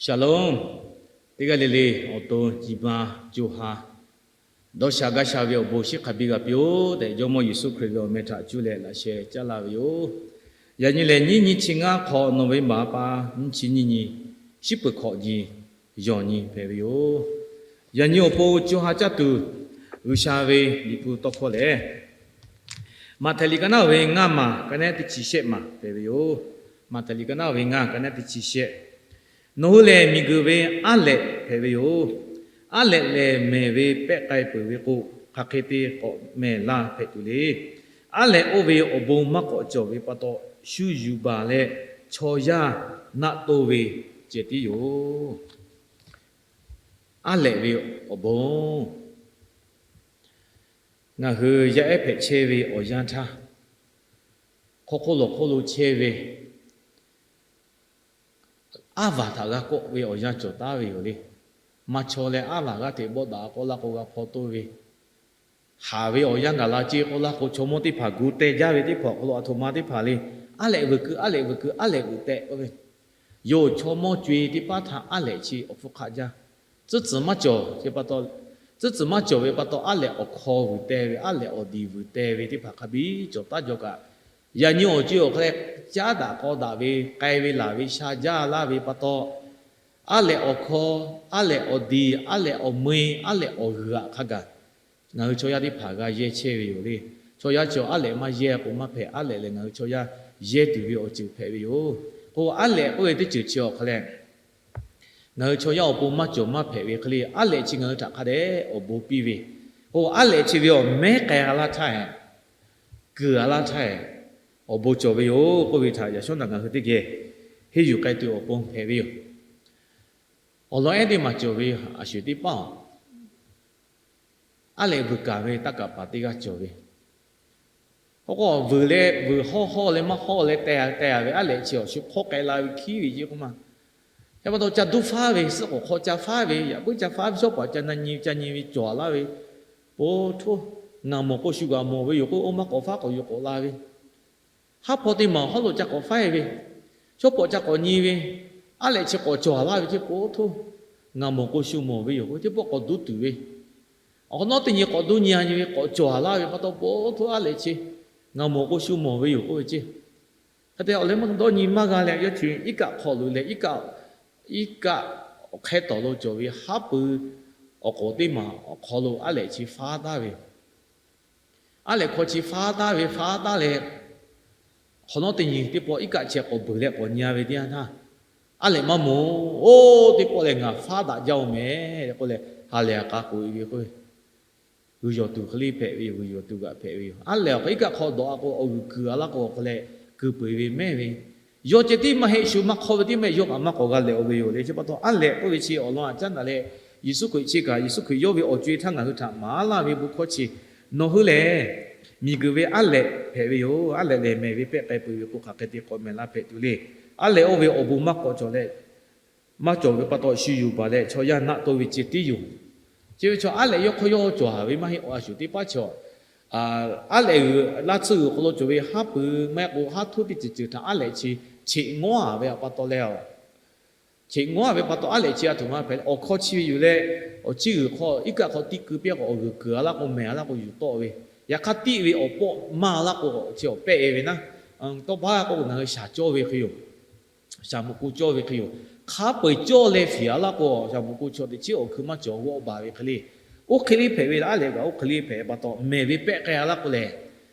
Shalom. Teˇ g'aˇ le le awˬ to nyi ma co ha dawˇ sha gaˇ sha ve awˬ bon shiˉ hk'a biˇ g'a piˇ-oˆ tehꞈ, Jawˇmawˇ Yeˍsuˆ Hkriꞈ ve awˬ meh htaꞈ cuˇ leh laꞈ sheh caˉ laˇ ve yoˬ. Yaꞈ nyi lehˬ, nyiˇ nyi chi ngaˇ hk'awꞈ November pa nyiˇ chi nyiˇ nyi, shiˉ peuˬ hkawꞈ nyi, yawˬ nyi hpehꞈ ve yoˬ. Yaꞈ nyi awˬ pon co ha caˇ tuˬ G'uiˬsha ve Liꞈ hpu tawˇ hkawˇ lehˬ, Maꞈhtehˍ liꞈ ka naˉ ve ngaˇ maˬ ka nehˉ teˇ chi shehˆ maˬ hpehꞈ ve yoˬ. Maꞈhtehˍ liꞈ ka naˉ ve ngaˇ ka nehˉ teˇ chi shehˆ. Nawˬ hui lehˬ miˬguiˬ ve aˉ lehꞈ hpehꞈ ve yoˬ. Aˉ lehꞈ lehˬ, mehˬ ve pehˆ k'ai peuˬ ve k'o, hk'aˬ hk'e te k'awꞈ mehˬ la hpehꞈ tuˬ le. Aˉ lehꞈ oˇ ve awˬ bon maˇ k'awꞈ cawˬ ve pa taw, shu yuˬ baˬ leh chaw yaˇ naˆ toˇ ve ceh tiˉ yoˬ. Aˉ lehꞈ ve awˬ bon, ngaˬ hui yaˇ ehˉ hpehꞈ chehˇ ve awˬ yanˇ htaˇ, hk'aw hk'oˆ lawˬ hk'oˆ lo chehˇ ve aˉ vaˬ htaꞈ g'a kawˆ ve awˬ yanˇ cawˬ taˉ ve yoˬ le. Maˇ chaw leh aˉ vaˬ g'aˇ hteꞈ bawˆ daꞈ k'oˆ laˇ k'o, g'a hpaw toˇ ve, haˍ ve awˬ yanˇ gaˬ la ce k'oˆ laˇ k'o, chaw mawˇ teˇ hpaˍ gu teh jaˇ ve teˇ hpaˍ awˬ hk'aw lo a htoꞈ ma teˇ hpaˍ le, aˉ lehꞈ vuiˬ keu, aˉ lehꞈ vuiˬ keu, aˉ lehꞈ vuiˬ tehꞈ k'oˆ ve yoˬ. Chaw mawˇ co-e teˇ paˉ htaꞈ aˉ lehꞈ chi awˬ hpfuhˇ hk'aˆ jaˇ. Tcuhˉ tcuhˬ maˇ cawˬ ve pa taw, tcuhˉ tcuhˬ maˇ cawˬ ve pa taw, aˉ lehꞈ awˬ hkaw vuiˬ teh ve, aˉ lehꞈ awˬ diˬ vuiˬ teh ve teˇ hpaˍ hk'a biˇ cawˬ taˉ jaw kaꞈ, yaꞈ nyi awˬ co-e awˬ hk'a leh caˉ daꞈ k'aw daꞈ ve, k'ai ve laˬ ve sha jaˇ laˇ ve pa taw, aˉ lehꞈ awˬ hkaw, aˉ lehꞈ awˬ diˬ, aˉ lehꞈ awˬ mui, aˉ lehꞈ awˬ g'uiˬ aꞈ hk'a gaˬ, ngaˬ hui chaw yaˇ teˇ hpaˍ g'a yehˇ chehˇ ve yoˬ le. Chaw yaˇ chi aˉ lehꞈ maˇ yehˇ k'o maˇ hpehꞈ. Aˉ lehꞈ lehˬ, ngaˬ hui chaw yaˇ yehˇ tuˬ ve awˬ ceuˬ hpehꞈ ve yoˬ. K'o, aˉ lehꞈ k'oˆ ve teˇ ceuˬ chi awˬ hk'a leh, ngaˬ hui chaw yaˇ awˬ pon maˇ cawˬ maˇ hpehꞈ ve hk'e le, aˉ lehꞈ chi ngaˬ hui htaꞈ hk'a dehꞈ awˬ bon piˇ ve. K'o, aˉ lehꞈ chi ve awˬ mehˉ k'ai g'a laˇ htaˇ, kuiˬ g'a laˇ htaˇ, awˬ bon cawˬ ve yoˬ k'oˆ ve htaꞈ yaꞈ shawˉ naꞈ ngaˬ hui teˇ geh henˇ yuˬ k'ai tuˬ awˬ pon hpehꞈ ve yoˬ. Awˬ lawn ehˉ teˇ maˬ cawˬ ve, a shuˍ teˇ paˉ aˬ, aˉ lehꞈ vuiˬ kaˍ ve taˇ kaˍ paˍ teˇ g'aˇ cawˬ ve. K'o k'o, vuiˬ leh vuiˬ hawˇ hawˇ leh maˇ hawˇ leh teh teh ve aˉ lehꞈ chi awˬ shu hk'awˇ k'ai la ve hkiˉ ve ce k'oˆ ma. Yaꞈ pa taw ca duˇ faˉ ve, suhˆ k'oˍ hk'aw ca faˉ ve, yaꞈ puiˉ ca faˉ ve, shawˉ paˍ ca na nyi ca nyi ve cawˬ laˇ ve, po htoˇ, ngaˬ mawˬ k'o shu g'a mawˬ ve yoˬ k'o, oˇ maˇ k'awꞈ faˉ k'awꞈ yuˬ k'awꞈ la ve, haˉ hpaw teˇ maˬ hawˉ lo ca k'awꞈ faˉ ve, shawˉ pawˍ ca k'awꞈ nyi ve, aˉ lehꞈ chi k'awꞈ cawˬ laˇ ve ce, po htoˇ, ngaˬ mawˬ k'o shu mawˬ ve yoˬ k'o, teˇ pawˆ k'awꞈ duˇ tuˬ ve, awˬ hk'awꞈ nawˉ teˇ nyi k'awꞈ duˇ nyi a nyi ve k'awꞈ cawˬ laˇ ve pa taw, po htoˇ aˉ lehꞈ chi ngaˬ mawˬ k'o shu mawˬ ve yoˬ k'oˆ ve ce. Hk'e te awˬ leh maˇ dawˇ nyi maˇ g'a leh, yawˇ chi iˉ kaˆ hk'aw lo leh, iˉ kaˆ, iˉ kaˆ awˬ hk'ehˇ tawˍ lo cawˬ ve haˉ pui awˬ k'oˍ teˇ maˬ awˬ hk'aw lo aˉ lehꞈ chi faˉ taˍ ve, aˉ lehꞈ hk'aw chi faˉ taˍ ve, faˉ taˍ leh, hk'awꞈ nawˉ teˇ nyi teˇ pawˆ iˉ kaˆ chi k'awꞈ beuˬ leh k'awꞈ nyi a ve teˇ yanˇ htaˇ, aˉ lehꞈ maˇ mawˬ-oˬ. Oˇ teˇ pawˆ lehˬ ngaˬ faˉ daꞈ jaˇ-oˬ mehˍ tehꞈ k'oˆ leh, ha lehˬ a k'a k'oꞈ-e ve k'o, g'uiˬ yawˬ tuˬ hk'e le hpehꞈ ve yoˬ, g'uiˬ yawˬ tuˬ g'aꞈ hpehꞈ ve yoˬ. Aˉ lehꞈ awˬ hk'aw iˉ kaˆ hk'aw dawꞈ a k'o, awˬ g'uiˬ kuiˬ a laˇ k'o awˬ hk'aw leh, kuiˬ peu-eˬ ve mehˉ ve, yawˇ ceh tiˉ maˇ heˆ, shu maˇ hk'awˇ ve tiˉ mehˆ, yawˇ kaꞈ maˇ k'awꞈ g'a lehˬ-o ve yoˬ le. Chi pa taw aˉ lehꞈ k'oˆ ve chi awˬ lawn aꞈ caˉ daꞈ leh, Yeˍsuˆ Hkriꞈ chi kaꞈ, Yeˍsuˆ Hkriꞈ yawˇ ve awˬ co-e htaˇ ngaˬ hui htaꞈ maˍ laˇ ve bon hkawˇ chi, nawˬ hui lehˬ miˬguiˬ ve aˉ lehꞈ hpehꞈ ve yoˬ. Aˉ lehꞈ lehˬ, mehˬ ve pehˆ k'ai peuˬ ve k'o, hk'aˬ hk'e te k'awꞈ mehˬ la hpehꞈ tuˬ le. Aˉ lehꞈ oˇ ve awˬ bon maˇ k'awꞈ cawˬ leh, maˇ cawˬ ve pa taw, shu yuˬ baˬ leh chaw yaˇ naˆ toˇ ve ceh tiˉ yoˬ. Chi ve chaw aˉ lehꞈ yawˇ hk'aw yawˇ cawˬ haˍ ve maˇ heˆ. A shuˍ teˇ paˉ chaw, aˉ lehꞈ g'uiˬ laˇ tsuhˇ g'uiˬ hk'aw lo cawˬ ve haˉ pui maˇ heˆ k'o, haˉ htuˇ teˇ ceuˬ ceuˬ htaꞈ aˉ lehꞈ chi cheꞈ ngawˉ a ve pa taw leh, cheꞈ ngawˉ a ve pa taw, aˉ lehꞈ chi a htoꞈ ma hpehꞈ leh, awˬ hkawˇ chi ve yuˬ leh, awˬ ciˉ g'uiˬ hk'aw iˉ kaˆ hk'aw tiˆ keu piˇ k'o, awˬ g'uiˬ kuiˬ a laˇ k'o, mehˬ a laˇ k'o yuˬ tawˆ ve, yaꞈ hk'aˇ tiˆ ve awˬ pawˆ maˇ laˇ k'o, chi awˬ pehˆ-e ve naˉ, tawˇ paˉ k'oˆ k'o, ngaˬ hui shaˍ cawˇ ve hk'e yoˬ. Shaˍ muꞈ k'o cawˇ ve hk'e yoˬ. Hk'a peu-eˬ cawˇ leh fiˍ a laˇ k'o, shaˍ muꞈ k'o chaw teꞈ chiˉ awˬ hkui maˇ cawˬ, g'awˆ baˬ ve hk'e le. Oˇ hk'e le hpehꞈ ve aˉ lehꞈ kaꞈ oˇ hk'e le hpehꞈ pa taw, mehˬ ve pehˆ k'ai a laˇ k'o lehˬ,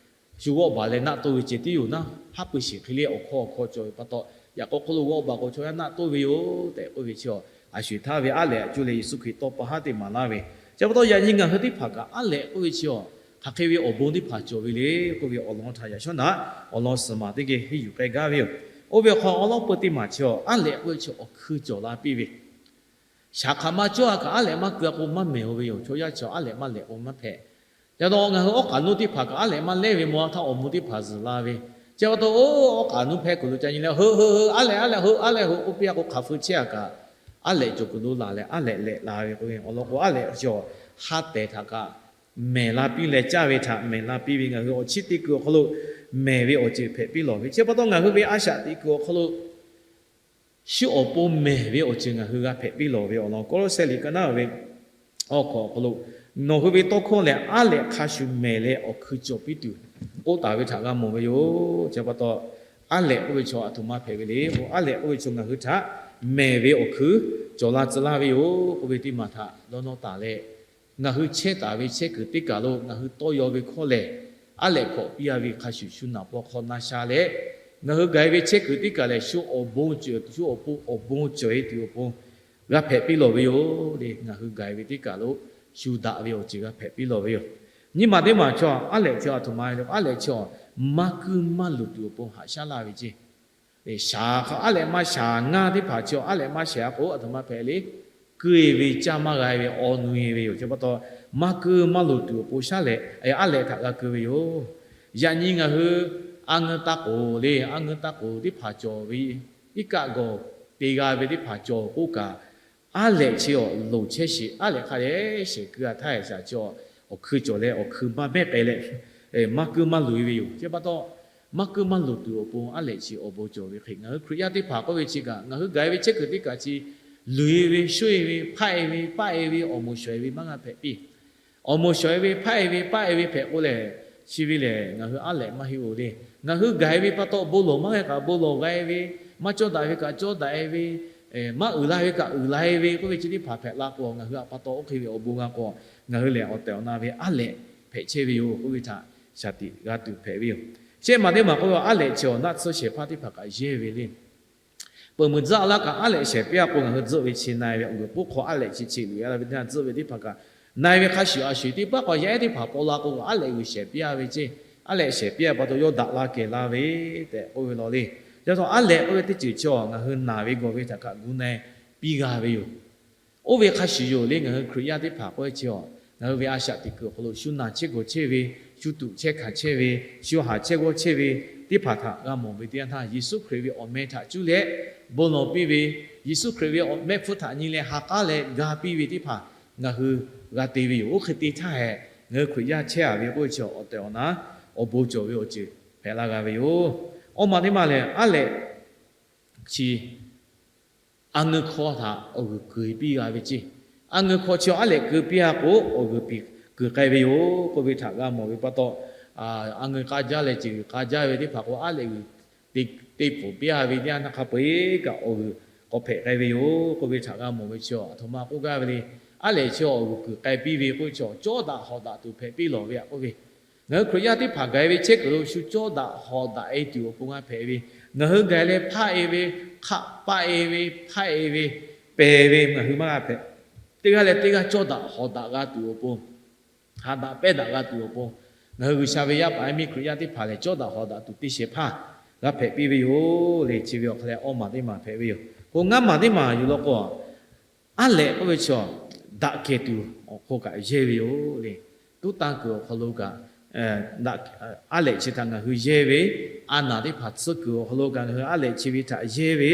shu g'awˆ baˬ leh naˆ toˇ ve ceh tiˉ yoˬ naˉ, haˉ pui shiˍ hk'e le awˬ hkawˇ awˬ hkawˇ cawˬ ve pa taw, yaꞈ k'aw hk'oˆ lo g'awˆ baˬ k'o chaw yaˇ naˆ toˇ ve yoˬ tehꞈ k'oˆ ve chi, a shuˍ htaˇ ve aˉ lehꞈ aꞈ cuˇ leh Yeˍsuˆ Hkriꞈ tawˇ pa haˉ teˇ maˍ laˇ ve. Chi pa taw yaꞈ nyi ngaˬ hui teˇ hpaˍ kaꞈ aˉ lehꞈ k'oˆ ve chi a, hk'aˬ hk'e ve awˬ bon teˇ hpaˍ cawˬ ve le k'oˆ ve awˬ lawn htaꞈ yaꞈ shawˉ naꞈ awˬ lawn suhˍ maˬ teˇ geh henˇ yuˬ k'ai gaˇ ve yoˬ. Oˇ ve awˬ hk'aw awˉ lawˉ peu teˇ maˬ chi a, aˉ lehꞈ k'oˆ ve chi awˬ hkui cawˬ la piˇ ve, shaˍ hk'aˬ ma cawˇ a kaꞈ aˉ lehꞈ maˇ keu a k'o maˇ mehˬ-o ve yoˬ. Chaw yaˇ chi aˉ lehꞈ maˇ lehꞈ k'o maˇ hpehꞈ. Yaꞈ taw ngaˬ hui awˉ k'aꞈ nuˇ teˇ hpaˍ kaꞈ aˉ lehꞈ maˇ lehˉ ve maw a htaˇ awˬ mvuh teˇ hpaˍ zuhˬ la ve. Chi pa taw, oˇ awˉ k'aꞈ nuˇ hpehˇ kuiˬ lo ca nyi leh, Heu, heu, heu, aˉ lehꞈ, aˉ lehꞈ, heu, aˉ lehꞈ, heu k'oˆ piˇ a k'o, hk'aˬ feu chehˇ a kaꞈ, aˉ lehꞈ cawˬ kuiˬ lo laˬ leh aˉ lehꞈ lehꞈ la ve k'o, awˬ lawn k'o aˉ lehꞈ chi a, ha tehˬ htaꞈ kaꞈ mehˬ la piˇ leh, caˇ ve htaꞈ mehˬ la piˇ ve, ngaˬ hui awˬ chiˉ teˇ kuiˬ awˬ hk'aw lo mehˬ ve awˬ ceuˬ hpehꞈ piˇ lawˬ ve. Chi pa taw ngaˬ hui ve a shaꞈ teꞈ kuiˬ awˬ hk'aw lo shu awˬ pon mehˬ ve awˬ ceuˬ ngaˬ hui g'a hpehꞈ piˇ lawˬ ve awˬ lawn Kawˇlawˇsehˇ liꞈ ka naˉ ve awˬ hk'awꞈ awˬ hk'aw lo, nawˬ hui ve tawˇ hkawˇ lehˬ aˉ lehꞈ hk'a shuˍ mehˬ leh awˬ hkui cawˬ piˇ tuˬ k'oˆ taˍ ve htaꞈ g'a mawˬ ve yoˬ. Chi pa taw, aˉ lehꞈ k'oˆ ve chaw aˬ htoꞈ ma hpehꞈ ve le k'o, aˉ lehꞈ k'oˆ ve chaw ngaˬ hui htaꞈ mehˬ ve awˬ hkui cawˬ la tcuh laˇ ve yoˬ k'oˆ ve teˇ maˬ htaꞈ dawˇ nawˇ taˍ leh, ngaˬ hui chehˇ taˍ ve chehˇ kuiˬ teˇ kaˬ lo ngaˬ hui tawˇ yaw ve hkawˇ lehˬ, aˉ lehꞈ hkawꞈ piˇ a ve hk'a shuˍ shu naˍ paw hk'aw na sha leh, ngaˬ hui gaˬ e ve chehˇ kuiˬ teˇ kaˬ lehˬ, shu awˬ bon ceuˬ, shu awˬ pon awˬ bon cawˬ e tuˬ awˬ pon g'a hpehꞈ piˇ lawˬ ve yoˬ le. Ngaˬ hui gaˬ e ve teˇ kaˬ lo shu daꞈ ve awˬ ceuˬ g'a hpehꞈ piˇ lawˬ ve yoˬ. Nyiˇ maˬ teˇ maˬ chaw aˉ lehꞈ chi aˬ htoꞈ ma ve le, aˉ lehꞈ chi aˬ maˇ kuiˇ maˇ luˬ tuˬ awˬ pon haꞈ shaˉ laˇ ve ceˇ. Shaˍ hk'a aˉ lehꞈ maˇ shaˍ ngaˇ teˇ hpaˍ chi aˬ aˉ lehꞈ maˇ shaˍ a k'o, aˬ htoꞈ ma hpehꞈ le, kuiˇ e ve caˇ maˇ g'a e ve awˬ nu e ve yoˬ. Chi pa taw, maˇ kuiˇ maˇ luˬ tuˬ awˬ pon shaˉ lehꞈ, aˉ lehꞈ htaꞈ g'a keu ve yoˬ. Yaꞈ nyi ngaˬ hui a ngeu ta k'oˍ le, a ngeu ta k'oˍ teˇ hpaˍ cawˬ ve iˉ kaˆ gawˬ te g'a ve teˇ hpaˍ cawˬ k'oˆ kaꞈ, aˉ lehꞈ chi aˬ loˍ chehˇ sheˍ, aˉ lehꞈ hk'a dehꞈ shehˍ keu a htaˇ e shaˍ chi aˬ awˬ hkui cawˬ leh awˬ hkui maˇ mehˉ k'ai leh, maˇ kuiˇ maˇ luˬ e ve yoˬ. Chi pa taw, maˇ kuiˇ maˇ luˬ tuˬ awˬ pon aˉ lehꞈ chi awˬ bon cawˬ ve hk'e, ngaˬ hui Hkriꞈ yaˇ teˇ hpaˍ k'oˆ ve chi kaꞈ, ngaˬ hui gaˬ e ve chehˇ kuiˬ teˇ kaˬ chi luˬ e ve, shoˆ e ve, hpaˆ e ve, paˆ e ve, awˬ moˍ shawˍ e ve maˇ g'a hpehꞈ piˇ. Awˬ moˍ shawˍ e ve, hpaˆ e ve, paˆ e ve hpehꞈ k'o lehˬ, chi ve lehˬ ngaˬ hui aˉ lehꞈ maˇ heˆ oˬ le. Ngaˬ hui gaˬ e ve pa taw bon lawˬ maˇ g'a kaꞈ bon lawˬ g'a e ve, maˇ cawˇ daꞈ ve kaꞈ cawˇ daꞈ e ve, maˇ uiˍ la ve kaꞈ uiˍ la e ve k'oˆ ve chi teˇ hpaˍ hpehꞈ la k'o, ngaˬ hui a pa taw oˇ hk'e ve awˬ bon g'a k'o, ngaˬ hui lehˬ awˬ tehˬ awˬ na ve aˉ lehꞈ hpehꞈ chehˇ ve yoˬ k'oˆ ve htaꞈ shaˍ tiꞈ g'a tuˬ hpehꞈ ve yoˬ. Shehˆ maˬ teˇ maˬ k'oˆ ve, aˉ lehꞈ chi aˬ naˆ tsuhˇ shehˍ hpaˇ teˇ hpaˍ kaꞈ yehˇ ve le. Peuˬ meuˬ tcuh laˇ kaꞈ aˉ lehꞈ shehˍ piˇ a k'o, ngaˬ hui tzuhˆ ve chi na e ve awˬ g'uiˬ k'oˆ hk'aw aˉ lehꞈ chi cheꞈ luˬ e la ve teˇ na tzuhˆ ve teˇ hpaˍ kaꞈ na e ve hk'a shuˍ a shuˍ teˇ paˉ k'awꞈ yaˇ ehˉ teˇ hpaˍ paw la k'o, aˉ lehꞈ g'uiˬ shehˍ piˇ a ve ceˇ. Aˉ lehꞈ shehˍ piˇ a pa taw yawˇ daꞈ la kehˬ la ve tehꞈ k'oˆ ve law le. Yaꞈ hk'aˇ aˉ lehꞈ k'oˆ ve teˇ ceuˬ chi aˬ ngaˬ hui naˬ ve gawˬ ve htaꞈ kaꞈ gu na e piˇ g'a ve yoˬ. Oˇ ve hk'a shuˍ yoˬ le, ngaˬ hui Hkriꞈ yaˇ teˇ hpaˍ k'oˆ ve chi aˬ, ngaˬ hui ve a shaꞈ teꞈ kuiˬ awˬ hk'aw lo shu naˬ chehˇ gawˬ chehˇ ve, shu tuꞈ chehˇ hkanˍ chehˇ ve, shu haˍ chehˇ g'awˇ chehˇ ve teˇ hpaˍ htaꞈ g'a mawˬ ve teˇ yanˇ htaˇ, Yeˍsuˆ Hkriꞈ ve awˬ meh htaꞈ cuˇ leh bon lawˬ piˇ ve, Yeˍsuˆ Hkriꞈ ve awˬ mehˆ hpfuhˇ htaꞈ nyi leh ha k'aˉ leh ga piˇ ve teˇ hpaˍ ngaˬ hui g'a te ve yoˬ. Oˇ hk'e te htaˇ hehꞈ, ngaˬ hui Hkriꞈ yaˇ chehˇ a ve k'oˆ ve chi awˬ tehˬ awˬ na awˬ bon cawˬ ve awˬ ceuˬ hpehꞈ la g'a ve yoˬ. Awˇ maˬ teˇ maˬ lehˬ, aˉ lehꞈ chi a ngeu hk'aw htaꞈ awˬ g'uiˬ kuiˬ piˇ g'a ve ceˇ. A ngeu hk'aw chi aˉ lehꞈ keu piˇ a k'o, awˬ g'uiˬ piˍ kuiˬ k'ai ve yoˬ k'oˆ ve htaꞈ g'a mawˬ ve pa taw, a ngeu k'a jaˇ leh ceuˬ g'uiˬ k'a jaˇ ve teˇ hpaˍ k'o, aˉ lehꞈ g'uiˬ te pfuhˍ piˇ a ve teˇ yanˇ htaˇ hk'a peu-eˬ kaꞈ awˬ g'uiˬ k'awꞈ hpehꞈ k'ai ve yoˬ k'oˆ ve htaꞈ g'a mawˬ ve chi aˬ htoꞈ ma k'oˆ gaˇ ve le. Aˉ lehꞈ chi awˬ g'uiˬ kuiˬ k'ai piˇ ve k'oˆ ve chi aˬ cawˇ daꞈ hawˍ daꞈ tuˬ hpehꞈ piˇ lawˬ ve a k'oˆ ve, ngaˬ hui Hkriꞈ yaˇ teˇ hpaˍ gaˬ e ve chehˇ kuiˬ lo shu cawˇ daꞈ hawˍ daꞈ e tuˬ awˬ pon g'a hpehꞈ ve, ngaˬ hui gaˬ leh hpaˆ e ve, hk'aˆ paˆ e ve, hpaˆ e ve, pehˬ ve ngaˬ hui maˇ g'a hpehꞈ. Teˇ g'aˇ leh teˇ g'aˇ cawˇ daꞈ hawˍ daꞈ g'a tuˬ awˬ pon, ha daꞈ pehnˇ daꞈ g'a tuˬ awˬ pon, ngaˬ hui G'uiˬsha ve yaˇ paˍ yaˇ miˇ Hkriꞈ yaˇ teˇ hpaˍ lehˬ, cawˇ daꞈ hawˍ daꞈ tuˬ teˇ shehˍ hpaˇ g'a hpehꞈ piˇ ve yoˬ le. Chi ve awˬ hk'a leh awˇ maˬ teˇ maˬ hpehꞈ ve yoˬ. K'o ngaˇ maˬ teˇ maˬ yuˬ law k'o, aˉ lehꞈ k'oˆ ve chi daꞈ kehˬ tuˬ awˬ hk'aw kaꞈ yehˇ ve yoˬ le. Tuˉ tanˇ kuiˬ awˬ hk'aw lo kaꞈ, aˉ lehꞈ chi htaꞈ ngaˬ hui yehˇ ve, a naˬ teˇ hpaˍ tsuhˇ kuiˬ awˬ hk'aw lo kaꞈ ngaˬ hui aˉ lehꞈ chi ve htaꞈ yehˇ ve,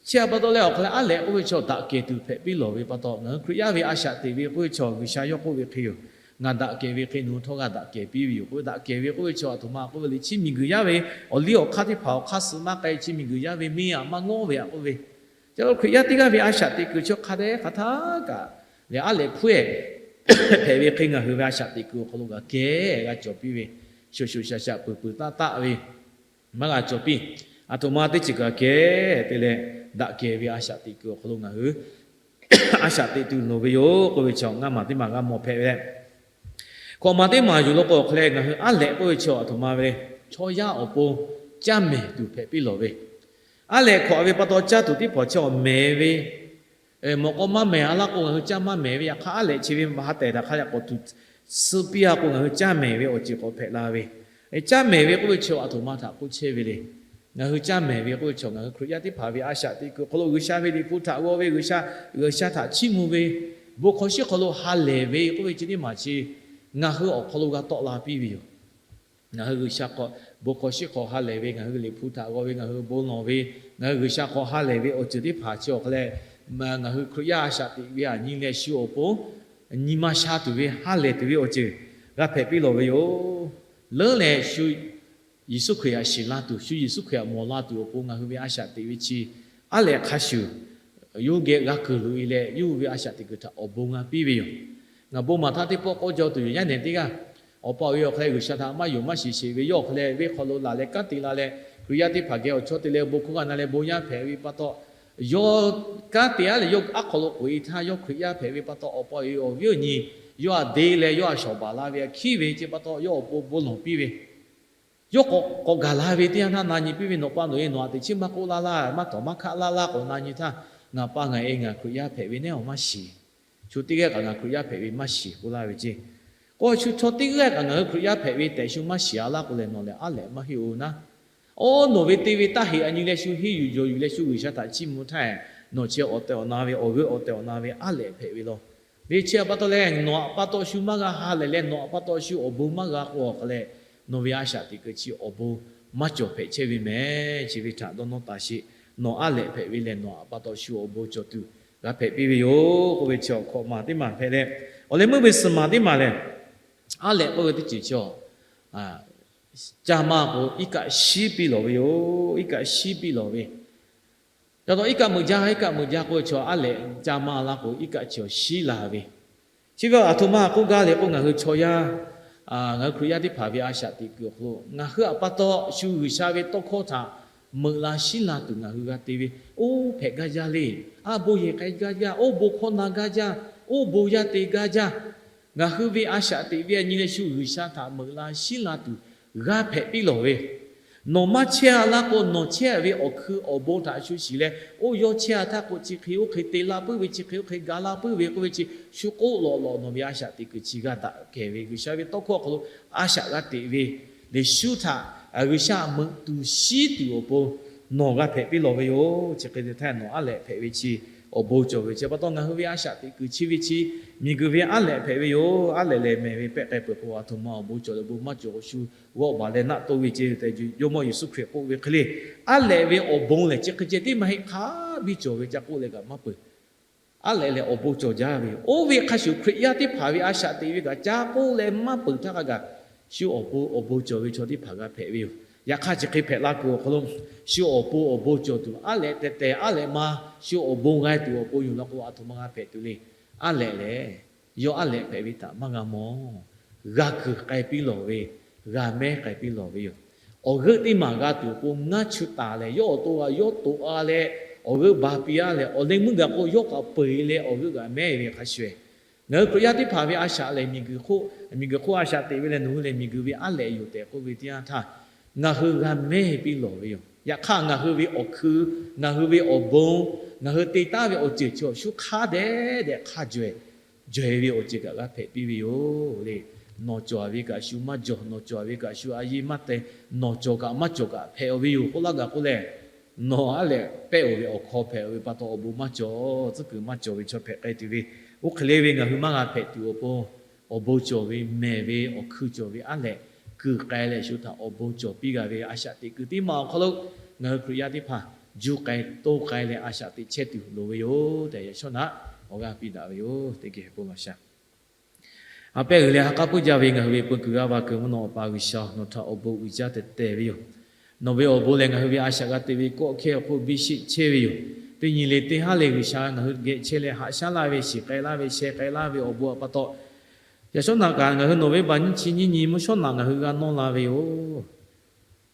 chi a pa taw leh awˬ hk'a leh aˉ lehꞈ k'oˆ ve chaw daꞈ kehˬ tuˬ hpehꞈ piˇ lawˬ ve pa taw, ngaˬ hui Hkriꞈ yaˇ ve a shaꞈ teꞈ ve k'oˆ ve chaw G'uiˬsha yawˇ k'oˆ ve hk'e yoˬ. Ngaˬ daꞈ kehˬ ve hk'e nawˬ hui htawˇ g'a daꞈ kehˬ piˇ ve yoˬ k'oˆ ve, daꞈ kehˬ ve k'oˆ ve chaw aˬ htoꞈ ma k'oˆ ve le, chi miˬguiˬ yaˇ ve awˬ liˇ awˬ hk'aˇ teˇ hpaˍ awˬ hk'aˇ suh maˇ k'ai, chi miˬguiˬ yaˇ ve miˇ aꞈ maˇ ngawˉ ve aꞈ k'oˆ ve, chi Hkriꞈ yaˇ teˇ g'aˇ ve a shaꞈ teꞈ kuiˬ chaw hk'a dehꞈ hk'aˬ htaˇ kaꞈ lehˬ, aˉ lehꞈ hpuˉ ehˍ hpehꞈ ve hk'e ngaˬ hui ve a shaꞈ teꞈ kuiˬ awˬ hk'aw lo g'a kehˬ g'a cawˬ piˇ ve, shoˍ shoˍ shaˍ shaˍ peuˬ peuˬ taˆ taˆ ve maˇ g'a cawˬ piˇ. Aˬ htoꞈ ma teˇ ceuˬ kaꞈ kehˬ te leh, daꞈ kehˬ ve a shaꞈ teꞈ kuiˬ awˬ hk'aw lo ngaˬ hui a shaꞈ teꞈ tuˬ loˍ ve yoˬ k'oˆ ve chaw ngaˇ maˬ teˇ maˬ g'a mawˬ hpehꞈ ve leh, hkawꞈ maˬ teˇ maˬ yuˬ law k'o awˬ hk'a leh ngaˬ hui aˉ lehꞈ k'oˆ ve chaw aˬ htoꞈ ma ve le, chaw yaˇ awˬ pon caˇ mehˍ tuˬ hpehꞈ piˇ lawˬ ve, aˉ lehꞈ hkawꞈ ve pa taw caˇ tuˬ teˇ hpaˍ chi awˬ mehˍ ve, mawꞈ k'aw maˇ mehˍ a laˇ k'o ngaˬ hui caˇ maˇ mehˍ ve, yaꞈ hk'aˇ aˉ lehꞈ chi ve ha tehˬ daꞈ hk'a leh k'awꞈ tuˬ suh piˇ a k'o ngaˬ hui caˇ mehˍ ve awˬ ceuˬ k'awꞈ hpehꞈ la ve. Caˇ mehˍ ve k'oˆ ve chaw aˬ htoꞈ ma htaꞈ k'oˆ chehˇ ve le. Ngaˬ hui caˇ mehˍ ve k'oˆ ve chaw ngaˬ hui Hkriꞈ yaˇ teˇ hpaˍ ve a shaꞈ teꞈ kuiˬ awˬ hk'aw lo G'uiˬsha ve liꞈ hpu htaꞈ g'aw ve, G'uiˬsha, G'uiˬsha htaꞈ chiˇ mvuh ve, bon hk'aw shiˉ hk'aw lo ha lehˬ ve k'oˆ ve chi teˇ maˬ chi ngaˬ hui awˬ hk'aw lo g'a tawˆ la piˇ ve yoˬ. Ngaˬ hui G'uiˬsha hk'aw, bon hk'aw shiˉ hk'aw ha lehˬ ve, ngaˬ hui liꞈ hpu htaꞈ g'aw ve, ngaˬ hui bon lawˬ ve, ngaˬ hui G'uiˬsha hk'aw ha lehˬ ve awˬ ceuˬ teˇ hpaˍ chi awˬ hk'a leh, ngaˬ hui Hkriꞈ yaˇ a shaꞈ teꞈ ve aꞈ nyi leh shu awˬ pon nyi ma sha tuˬ ve ha lehˬ tuˬ ve awˬ ceuˬ g'a hpehꞈ piˇ lawˬ ve yoˬ. Leuˉ leh shu Yeˍsuˆ Hkriꞈ aꞈ shiˍ la tuˬ, shu Yeˍsuˆ Hkriꞈ aꞈ mawˬ la tuˬ awˬ pon ngaˬ hui ve a shaꞈ teꞈ ve chi aˉ lehꞈ hk'a shuˍ yawˇ geh g'a kuiˬ loꞈ-e leh, yawˇ hui ve a shaꞈ teꞈ kuiˬ htaꞈ awˬ bon g'a piˇ ve yoˬ. Ngaˬ bon maˍ htaˇ teˇ pawˆ k'awˇ jaw tuˬ yoˬ. Yaˇ nehˬ teˇ g'aˇ, awˬ pa awˬ e awˬ hk'aw leh G'uiˬsha htaꞈ maˇ yonˍ maˇ shiˍ sheˍ ve yawˇ awˬ hk'aw leh venˇ hk'aw lo laˬ leh kanˉ te la leh, Hkriꞈ yaˇ teˇ hpaˍ geh awˬ chawˇ te leh bon hkawˇ g'a na leh bon yaˇ hpehꞈ ve pa taw, yawˇ kanˉ te-a leh yawˇ aˉ hk'aw lo k'oꞈ-e htaˇ yawˇ Hkriꞈ yaˇ hpehꞈ ve pa taw, awˬ pa awˬ e awˬ viˉ awˬ nyi yawˇ htaꞈ deˇ leh yawˇ htaꞈ shawˍ baˬ la ve hk'aˬ hk'e ve chi pa taw, yawˇ awˬ pon bon lawˬ piˇ ve, yawˇ k'awꞈ gaˬ la ve teˇ yanˇ htaˇ na nyi piˇ ve, Nawˬ pa nawˬ e nawˬ htaꞈ teꞈ chiˉ maˇ k'oˆ laˇ laˇ, maˇ tawˍ maˇ hkaˆ laˇ laˇ k'awꞈ na nyi htaˇ, ngaˬ pa ngaˬ e ngaˬ Hkriꞈ yaˇ hpehꞈ ve nehˉ awˬ maˇ shiˍ. Shu teˇ g'aˇ kaꞈ ngaˬ Hkriꞈ yaˇ hpehꞈ ve maˇ shiˍ k'oˆ laˇ ve ceˇ. K'o shu chaw teˇ g'aˇ kaꞈ ngaˬ hui Hkriꞈ yaˇ hpehꞈ ve tehꞈ shu maˇ shiˍ-a laˇ k'o lehˬ, nawˬ lehˬ aˉ lehꞈ maˇ heˆ-oˬ naˉ. Oˇ, nawˬ ve te ve taˇ heꞈ a nyi leh shu henˇ yuˬ jawˬ yuˬ leh shu G'uiˬsha htaꞈ chiˇ mvuh htaˇ, nawˬ chi awˬ tehˬ awˬ na ve awˬ g'euˆ awˬ tehˬ awˬ na ve aˉ lehꞈ hpehꞈ ve law. Ve chi pa taw leh, nawˬ htaꞈ pa taw shu maˇ g'a ha lehˬ leh, nawˬ htaꞈ pa taw shu awˬ bon maˇ g'a k'o awˬ hk'aw leh, nawˬ ve a shaꞈ teꞈ kuiˬ chi awˬ bon maˇ cawˬ hpehꞈ chehˇ ve mehˍ. Chi ve htaꞈ dawˇ nawˇ taˍ sheˍ. Nawˬ aˉ lehꞈ hpehꞈ ve lehˬ, nawˬ htaꞈ pa taw shu awˬ bon cawˬ tuˬ g'a hpehꞈ piˇ ve yoˬ k'oˆ ve chi awˬ hkawꞈ maˬ teˇ maˬ hpehꞈ leh, awˬ leh meuˇ ve suhˍ maˬ teˇ maˬ lehˬ, aˉ lehꞈ k'oˆ ve teˇ ceuˬ chi a ca ma k'o, iˉ kaˆ shiˉ piˇ lawˬ ve yoˬ. Iˉ kaˆ shiˉ piˇ lawˬ ve. Ca taw iˉ kaˆ meuꞈ jaˇ, iˉ kaˆ meuꞈ jaˇ k'oˆ ve chaw aˉ lehꞈ ca ma la k'o, iˉ kaˆ chi shiˉ la ve. Chi ve aˬ htoꞈ ma k'oˆ gaˇ le k'o, ngaˬ hui chaw yaˇ, ngaˬ hui Hkriꞈ yaˇ teˇ hpaˍ ve a shaꞈ teꞈ kuiˬ awˬ hk'aw lo ngaˬ hui htaꞈ pa taw shu G'uiˬsha ve tawˇ hkawˇ htaꞈ meuꞈ la shiˉ la tuˬ ngaˬ hui g'a te ve, oˇ hpehꞈ gaˇ jaˇ le. Aˉ bon yehˬ k'ai gaˇ jaˇ, oˇ bon hkawˇ na gaˇ jaˇ, oˇ bon yaˇ te gaˇ jaˇ. Ngaˬ hui ve a shaꞈ teꞈ ve a nyi leh shu G'uiˬsha htaꞈ meuꞈ la shiˉ la tuˬ g'a hpehꞈ piˇ lawˬ ve. Nawˬ maˇ chehˇ-a laˇ k'o, nawˬ chehˇ ve awˬ hkui awˬ bon htaꞈ shu shiˍ leh, oˇ yawˇ chehˇ-a htaˇ k'o, chi hk'e oˇ hk'e te la puiˉ ve, chi hk'e oˇ hk'e ga la puiˉ ve k'oˆ ve chi shu k'oˆ lawꞈ lawꞈ nawˬ ve a shaꞈ teꞈ kuiˬ chi g'a daꞈ kehˬ ve, G'uiˬsha ve tawˇ hkawˇ awˬ hk'aw lo a shaꞈ g'a teꞈ ve, Yeˍsuˆ htaꞈ, G'uiˬsha meuꞈ tuˬ shiˉ tuˬ awˬ pon nawˬ g'a hpehꞈ piˇ lawˬ ve yoˬ. Chi hk'e te htaˇ nawˬ aˉ lehꞈ hpehꞈ ve chi awˬ bon cawˬ ve chi pa taw, ngaˬ hui ve a shaꞈ teꞈ kuiˬ chi ve chi miˬguiˬ ve aˉ lehꞈ hpehꞈ ve yoˬ. Aˉ lehꞈ lehˬ mehˬ ve pehˆ k'ai peuˬ k'o, aˬ htoꞈ ma awˬ bon cawˬ leh bon maˇ cawˬ k'o, shu g'awˆ baˬ leh naˆ toˇ ve ce tehꞈ, Jawˇmawˇ Yeˍsuˆ Hkriꞈ k'oˆ ve hk'e le, aˉ lehꞈ ve awˬ bon lehˬ chi hk'e ceh tiˉ maˇ heˆ, hk'a biˇ cawˬ ve ca k'oˆ leh kaꞈ maˇ peuˬ. Aˉ lehꞈ lehˬ awˬ bon cawˬ jaˇ ve yoˬ. Oˇ ve hk'a shuˍ Hkriꞈ yaˇ teˇ hpaˍ ve a shaꞈ teꞈ ve kaꞈ ca k'oˆ leh maˇ peuˬ htaˇ hk'a gaˬ, shu awˬ pon awˬ bon cawˬ ve chaw teˇ hpaˍ g'a hpehꞈ ve yoˬ. Yaꞈ hk'aˇ chi hk'e hpehꞈ la kuiˬ awˬ hk'aw lo, shu awˬ pon awˬ bon cawˬ tuˬ aˉ lehꞈ tehˬ tehˬ aˉ lehꞈ ma, shu awˬ bon g'a tuˬ awˬ pon yoˬ law k'o, aˬ htoꞈ ma g'a hpehꞈ tuˬ le. Aˉ lehꞈ lehˬ, yawˇ aˉ lehꞈ hpehꞈ ve htaꞈ maˇ g'a mawˬ. G'a kuiˬ k'ai piˇ lawˬ ve, g'a mehˉ k'ai piˇ lawˬ ve yoˬ. Awˬ g'euˆ teˇ maˬ g'a tuˬ awˬ pon ngaˇ chu taˍ lehˬ, yawˇ awˬ to g'a yawˇ toꞈ-a leh awˬ g'euˆ ba piˇ-a leh, awˬ leh meuˇ gaˬ k'o yawˇ k'awꞈ peu-eˬ leh awˬ g'euˆ g'aꞈ mehˉ ve hk'a shuˍ, ngaˬ hui Hkriꞈ yaˇ teˇ hpaˍ ve a shaꞈ lehˬ, miˬguiˬ hk'oˆ, miˬguiˬ hk'oˆ a shaꞈ teꞈ ve leh nawˬ hui lehˬ miˬguiˬ ve aˉ lehꞈ yoˬ tehꞈ k'oˆ ve teˇ yanˇ htaˇ, ngaˬ hui g'a mehˉ piˇ lawˬ ve yoˬ. Yaꞈ hk'aˇ ngaˬ hui ve awˬ hkui, ngaˬ hui ve awˬ bon, ngaˬ hui te taˉ ve awˬ ceuˬ chi awˬ shu hk'a dehꞈ dehꞈ hk'a jawehˬ, jawehˬ ve awˬ ceuˬ kaꞈ g'a hpehꞈ piˇ ve yoˬ le. Nawˬ cawˬ-a ve kaꞈ shu maˇ jawˬ, nawˬ cawˬ-a ve kaꞈ shu a yeˇ maˇ te, nawˬ cawˬ kaꞈ maˇ cawˬ kaꞈ hpehꞈ-a ve yoˬ k'oˆ laˇ gaˬ k'oˆ leh, nawˬ aˉ lehꞈ pehˆ-oˬ ve awˬ hk'aw hpehꞈ-a ve pa taw awˬ bon maˇ cawˬ, tcuhˉ kuiˬ maˇ cawˬ ve chaw hpehꞈ k'ai tuˬ ve, oˇ hk'e le ve ngaˬ hui maˇ g'a hpehꞈ tuˬ awˬ pon, awˬ bon cawˬ ve mehˬ ve awˬ hkui cawˬ ve aˉ lehꞈ kuiˬ k'ai leh shu htaꞈ awˬ bon cawˬ piˇ g'a ve a shaꞈ teꞈ kuiˬ teˇ maˬ awˬ hk'aw lo ngaˬ hui Hkriꞈ yaˇ teˇ hpaˍ juˇ k'ai toˇ k'ai leh a shaꞈ teꞈ chehˇ tuˬ loˍ ve yoˬ tehꞈ, yaꞈ shawˉ naꞈ awˬ g'aˇ piˇ daꞈ ve yoˬ. Teˇ geh bon lawˬ shaˍ. A pehˉ g'uiˬ leh ha k'aˉ puiˉ jaˇ ve ngaˬ hui ve peu kuiˬ g'aˇ va kuiˬ mvuhˇ naw Awˬ pa G'uiˬsha, nawˬ htaꞈ awˬ bon uiˍ jaˇ tehˬ tehˬ ve yoˬ. Nawˬ ve awˬ bon lehˬ, ngaˬ hui ve a shaꞈ g'a teꞈ ve kawˆ hkehˇ awˬ hk'oˆ biˇ sheˆ chehˇ ve yoˬ. Teˇ nyi le teˇ haˉ leh G'uiˬsha ngaˬ hui geh chehˇ leh haꞈ shaˉ laˇ ve, shiˍ k'ai laˇ ve, sheh k'ai laˇ ve awˬ bon htaꞈ pa taw, yaꞈ shawˉ naꞈ kaꞈ ngaˬ hui nawˬ ve baˬ nyiˇ chi nyiˇ nyi mvuhˇ shawˉ naꞈ ngaˬ hui g'a nawˇ la ve yoˬ.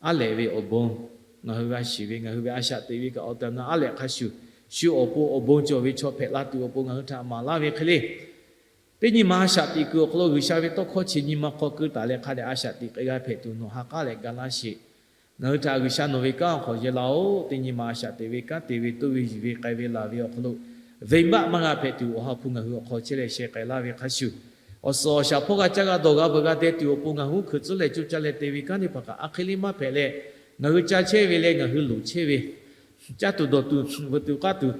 Aˉ lehꞈ ve awˬ bon ngaˬ hui g'a shiˍ ve, ngaˬ hui ve a shaꞈ teꞈ ve kaꞈ awˬ tehˬ awˬ na aˉ lehꞈ hk'a shuˍ, shu awˬ pon awˬ bon cawˬ ve chaw hpehꞈ la tuˬ awˬ pon ngaˬ hui htaꞈ maˍ laˇ ve hk'e le. Teˇ nyi ma a shaꞈ teꞈ kuiˬ awˬ hk'aw lo G'uiˬsha ve tawˇ hkawˇ chi nyi ma hk'aw keu taˍ leh hk'a dehꞈ a shaꞈ teꞈ k'ai g'a hpehꞈ tuˬ nawˬ ha k'aˉ leh ga laˇ sheˍ. Ngaˬ hui htaꞈ G'uiˬsha nawˬ ve kanˉ awˬ hk'aw yehˬ laˇ-oˬ. Teˇ nyi ma a shaꞈ teꞈ ve, kanˉ te ve, toˇ ve yuˬ ve, k'ai ve laˬ ve awˬ hk'aw lo venˇbaˆ maˇ g'a hpehꞈ tuˬ, Awˬ ha hpu ngaˬ hui awˬ hk'aw chehˇ leh sheh k'ai laˇ ve hk'a shuˍ, awˬ suhˍ awˬ shaˍ hpawˇ g'a caˇ g'a dawˬ g'a veuꞈ g'a deh tuˬ awˬ pon ngaˬ hui uˉ hkuiꞈ tcuhˉ leh coˇ caˇ leh te ve kanˉ teˇ hpaˍ kaꞈ a hk'e le maˇ hpehꞈ leh, ngaˬ hui ca chehˇ ve leh ngaˬ hui loˍ chehˇ ve, caˇ tuˬ dawˬ tuˬ, veuꞈ tuˬ k'aˇ tuˬ,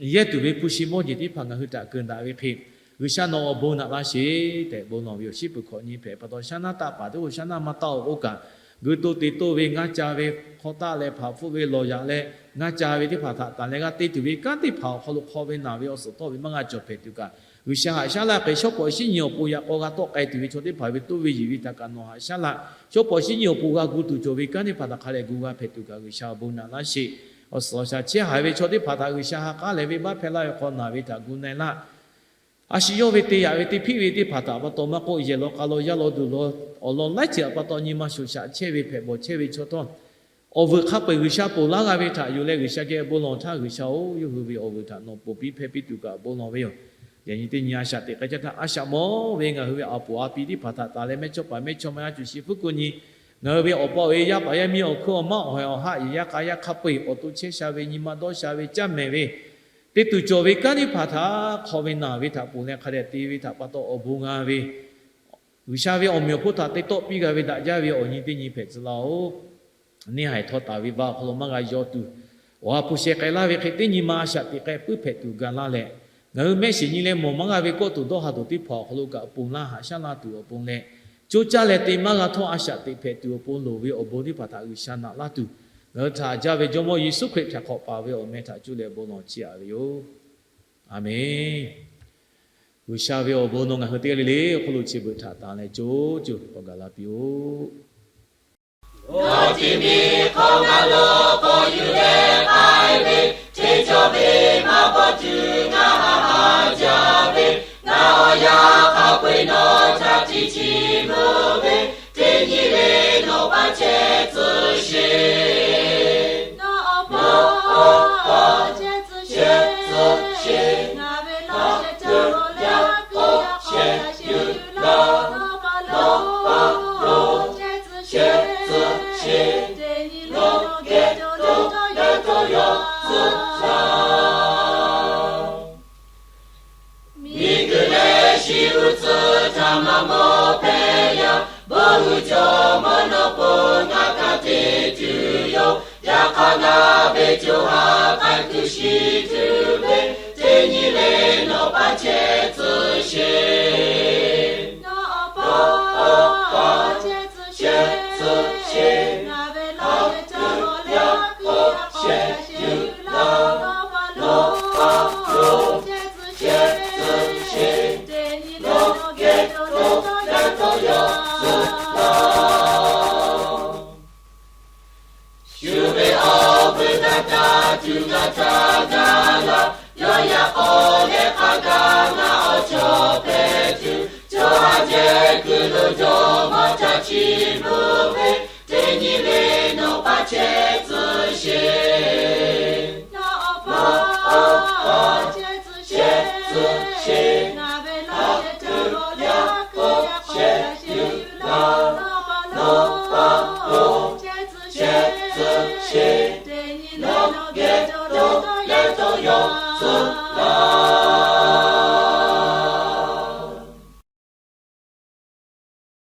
yehˇ tuˬ ve hpu shi mawˇ jeˬ teˇ hpaˍ ngaˬ hui htaꞈ keunˍ daꞈ ve hk'e, G'uiˬsha nawˬ awˬ bon naꞈ laˇ sheˍ tehꞈ bon lawˬ ve yoˬ. Shiˉ peuˬ hkawꞈ nyi hpehꞈ pa taw, shaˉ naˉ taˆ paˍ teˇ k'o shaˉ naˉ maˇ taˆ-oˬ k'oˆ kaꞈ, gui toˇ te toˇ ve ngaˇ ca ve, hk'aw taˆ leh hpaꞈ hpfuhˆ ve lawˬ yaꞈ leh ngaˇ ca ve teˇ hpaˍ htaꞈ tanˬ leh g'a te tuˬ ve kanˉ teˇ hpaˍ awˬ hk'aw lo hk'aw ve naˬ ve awˬ suhˍ tawˆ ve maˇ g'a cawˬ hpehꞈ tuˬ kaꞈ, G'uiˬsha haꞈ shaˉ laˇ hk'e, shawˉ pawˍ shiˉ nyi awˬ pon yaꞈ k'aw g'a tawˆ k'ai tuˬ ve chaw teˇ hpaˍ ve toˇ ve yiˬ ve htaꞈ kaꞈ nawˬ haꞈ shaˉ laˇ. Shawˉ pawˍ shiˉ nyi awˬ pon g'a gu tuˬ cawˬ ve kanˉ teˇ hpaˍ htaꞈ hk'a dehꞈ gu g'a hpehꞈ tuˬ kaꞈ G'uiˬsha awˬ bon naꞈ laˇ sheˍ. Awˬ suhˍ awˬ shaˍ chehˇ haiˬ ve chaw teˇ hpaˍ htaꞈ G'uiˬsha ha k'aˉ lehˬ ve maˇ hpehꞈ laˇ ve hk'aw naˬ ve htaꞈ gu na-e laˇ. A shu yawˇ ve te yaꞈ ve teˇ hpiˆ ve teˇ hpaˍ htaꞈ pa taw maˇ k'oˆ, yehˬ law k'a law yaˇ law duˬ law awˬ lawn laiˉ ceuˬ pa taw nyi ma shoˍ shaꞈ chehˇ ve hpehꞈ bawˬ chehˇ ve chaw htawˇ, awˬ vuiˬ hk'a peu-eˬ G'uiˬsha ponˬ laˇ g'a ve htaꞈ yonˍ leh G'uiˬsha geh bon lawˬ htaˇ, G'uiˬsha-oˬ, yawˇ hui ve awˬ vuiˬ htaꞈ nawˬ ponˬ piˇ hpehˇ piˇ tuˬ kaꞈ bon lawˬ ve yoˬ. Yaꞈ nyi teˇ nyi a shaꞈ teꞈ k'ai caˇ htaˇ, a shaꞈ mawˬ ve ngaˬ hui ve awˬ puˍ awˬ pi teˇ hpaˍ htaꞈ taˍ leh mehˇchawˇpaˍ mehˇchawˇma yaˇ cuˬ shiˍ hpfuhˇ kuˆ nyi, ngaˬ hui ve awˬ pa awˬ e yaˇ paˍ yaˇ miˇ awˬ hkuiˉ awˬ maˉ awˬ haiˬ awˬ haˆ yehˬ yaˇ k'a yaˇ hk'a peu-eˬ awˬ to chehˇ sha ve, nyi ma dawˇ sha ve, caˇ mehˍ ve, te tuˬ cawˬ ve kanˉ teˇ hpaˍ htaꞈ hk'aw ve naˬ ve htaꞈ ponˬ leh hk'a dehꞈ te ve htaꞈ pa taw awˬ bon g'a ve, G'uiˬsha ve awˬ meꞈ awˬ hponˇ htaꞈ te tawˆ piˇ g'a ve daꞈ jaˇ ve awˬ nyi teˇ nyi hpehꞈ tcuh laˇ-oˬ. Neˇ haiˬ htawˇ taˍ ve va awˬ hk'aw lo maˇ g'a yaw tuˬ, awˬ ha hpu sheh k'ai laˇ ve hk'e teˇ nyi ma a shaꞈ teꞈ k'ai puiˉ hpehꞈ tuˬ ga laˇ leh, ngaˬ hui mehˆ shiˍ nyi leh mawˬ maˇ g'a ve kawˆ tuˬ dawˇ ha tuˬ teˇ hpaˍ awˬ hk'aw lo kaꞈ ponˬ laˇ haꞈ shaˉ laˇ tuˬ awˬ pon leh, coˇ caˇ leh te maˇ g'a htawˇ a shaꞈ teꞈ hpehꞈ tuˬ awˬ pon loˍ ve awˬ bon teˇ hpaˍ htaꞈ G'uiˬsha naꞈ laˇ tuˬ, ngaˬ hui htaꞈ haꞈ jaˇ ve Jawˇmawˇ Yeˍsuˆ Hkriꞈ htaꞈ hk'awꞈ paˍ ve awˬ meh htaꞈ cuˇ leh bon lawˬ chiˇ aꞈ ve yoˬ. Aˬmenˍ. G'uiˬsha ve awˬ bon nawˬ ngaˬ hui teˇ g'aˇ le le awˬ hk'aw lo chi beuꞈ htaꞈ tanˬ leh co co k'awꞈ gaˬ la piˇ-oˆ. Nawˬ tiˇ miˬ hk'aw ngaˬ lo k'awꞈ yuˬ leh k'ai ve, teˇ cawˇ ve maˇ bawˆ tuˬ ngaˬ haꞈ haꞈ jaˇ ve, ngaˬ awˬ yaˇ hk'a peu-eˬ nawˬ htaꞈ tiꞈ chiˇ mvuh ve, teˇ nyi le nawˬ paˇ chehˇ tcuh sheˍ. Nawˬ awˬ pa chehˇ tcuh sheˍ. Ngaˬ ve lawˬ sheh caˇ lawˬ leh a piˇ yaˇ k'awꞈ shaˍ sheˍ yuˬ laˇ. Nawˬ pa lawˬ, lawˬ chehˇ tcuh sheˍ. Teˇ nyi le nawˬ geh cawˬ leh cawˇ yaˇ cawˇ yaw tcuh laˇ. Miˬguiˬ leh shiˍ uˉ tcuhˇ htaꞈ maˇ mawˬ hpehꞈ yaˇ, bon uiˍ cawˬ mawˇ nawˬ pon ngaˬ kaꞈ te tuˬ yoˬ. Yaꞈ hk'aˇ ngaˬ ve co ha k'ai kuiˬ shiˍ tuˬ ve, teˇ nyi le nawˬ paˇ chehˇ tcuh sheˍ. Nawˬ awˬ pa chehˇ tcuh sheˍ. Ngaˬ ve lawˬ sheh caˇ lawˬ leh a piˇ yaˇ k'awꞈ shaˍ sheˍ yuˬ laˇ. Nawˬ pa lawˬ, lawˬ chehˇ tcuh sheˍ. Teˇ nyi le nawˬ geh cawˬ leh cawˇ yaˇ cawˇ yaw tcuh laˇ. Shu ve awˬ vuiˬ htaꞈ taˇ tuˬ ngaˬ htaꞈ gaˬ laˇ. Yawˇ yaꞈ k'aw leh hk'a gaˬ ngaˬ awˬ chawˇ hpehꞈ tuˬ, co ha jehˬ kuiˬ lo jawˇmawˇ htaꞈ chiˇ mvuh ve, teˇ nyi le nawˬ paˇ chehˇ tcuh sheˍ. Nawˬ awˬ pa chehˇ tcuh sheˍ. Ngaˬ ve lawˬ sheh caˇ lawˬ leh a piˇ yaˇ k'awꞈ shaˍ sheˍ yuˬ laˇ. Nawˬ pa lawˬ, lawˬ chehˇ tcuh sheˍ. Teˇ nyi le nawˬ geh cawˬ leh cawˇ yaˇ cawˇ yaw tcuh